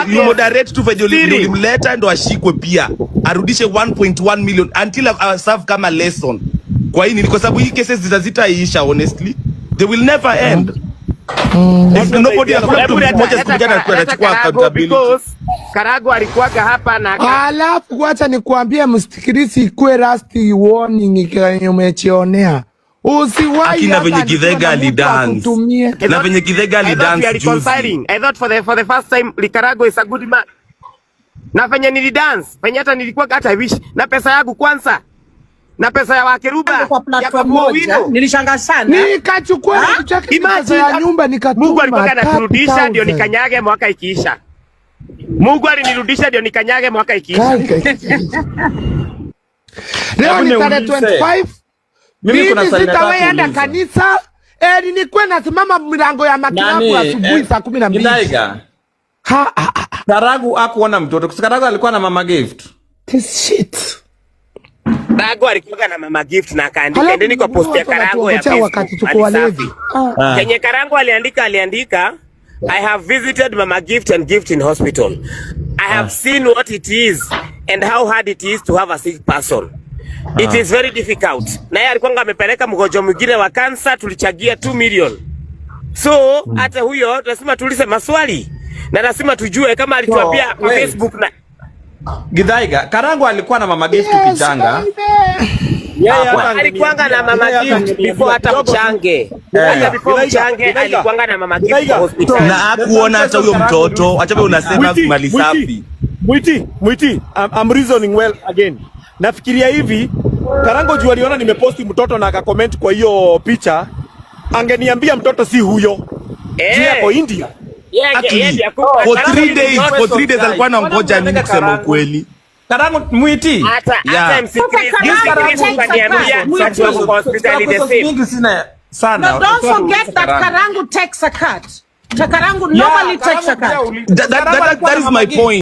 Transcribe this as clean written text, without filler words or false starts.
You moderate tu venye Siri. Ulimleta ndo ashikwe pia. Arudishe 1.1 million until serve kama lesson. Kwa hii nini? Kwa sababu hii cases zitaisha, honestly. They will never end. If nobody, hakuna mtu Hebu mmoja siku leta moja leta atachukua Karago accountability. because Karago alikuwaga hapa na Alafu wacha nikuambie, msikilizi, ikuwe last warning kenye umechionea. Usiwahi Akina hata venye nikiwa Githaiga na mtu alidance. akutumie. I Na venye Githaiga I thought we alidance are juzi. reconciling. I thought for the first time Karago is a good man. Na venye nilidance, venye hata nilikuwa hata I wish na pesa yangu kwanza. Na pesa ya Wakeruba Kwa ya platform Babu moja Owino. nilishangaa sana. Nikachukua kitu chake, pesa Imagine ya nyumba nikatuma Mungu alikuwa anaturudisha ndio 30,000. Nikanyage mwaka ikiisha. Mungu alinirudisha ndio nikanyage mwaka ikiisha. Kai, kai, kai. Leo Hebu ni tarehe niulize. 25. Mimi kuna Mimi swali nataka sitawahi enda kuuliza. kanisa. Eh, nikuwe nasimama milango ya makilabu Nani, asubuhi saa 12. Githaiga, Ha, ha, ha. Karagu hakuona mtoto. Karagu alikuwa na Mama Gift. This shit. Karago alikuwa na Mama Gift na akaandika, Halafu endeni kwa post ya watu Karago ya wanatuongojea Facebook. wakati tuko Mali walevi. safi. Ah. Ah. Kenye Karango aliandika, "I have visited Mama Gift and Gift in hospital. I have seen what it is and how hard it is to have a sick person. It is very difficult." Na yeye alikuwa amepeleka mgonjwa mwingine wa kansa, tulichangia 2 million. So hata huyo lazima tuulize maswali na lazima tujue kama alituambia So, kwa wait. Facebook na Githaiga, Karangu alikuwa na Mama Gift Yes, ukichanga. baby. Yeye hata Alikuanga na Mama yeye hata Gift before hata kidogo tu. mchange. Eh. Hata before Githaiga, mchange Githaiga. alikuanga na Mama Gift Githaiga. kwa hospitali. Na hakuona hata huyo mtoto. Acha wewe unasema Mwiti, mali Mwiti, safi. Mwiti, Mwiti, I'm reasoning well again. Nafikiria hivi, Karango juu aliona nimeposti mtoto na akacomment kwa hiyo picha, angeniambia mtoto si huyo. Juu yako India. Yeye Actually, ndiye akupa. for Karango three ni days, mtoto. for 3 days alikuwa anangoja nini Mbona kusema Karangu? ukweli? Karangu, Mwiti. Hata hata MC Sasa Chris, Karango MC Chris takes a ukaniambia cut. Mwiti. watu wako kwa hospitali the same. Mingi sina sana. No, don't forget that Karangu takes a cut. Karangu normally takes a cut. That is my point.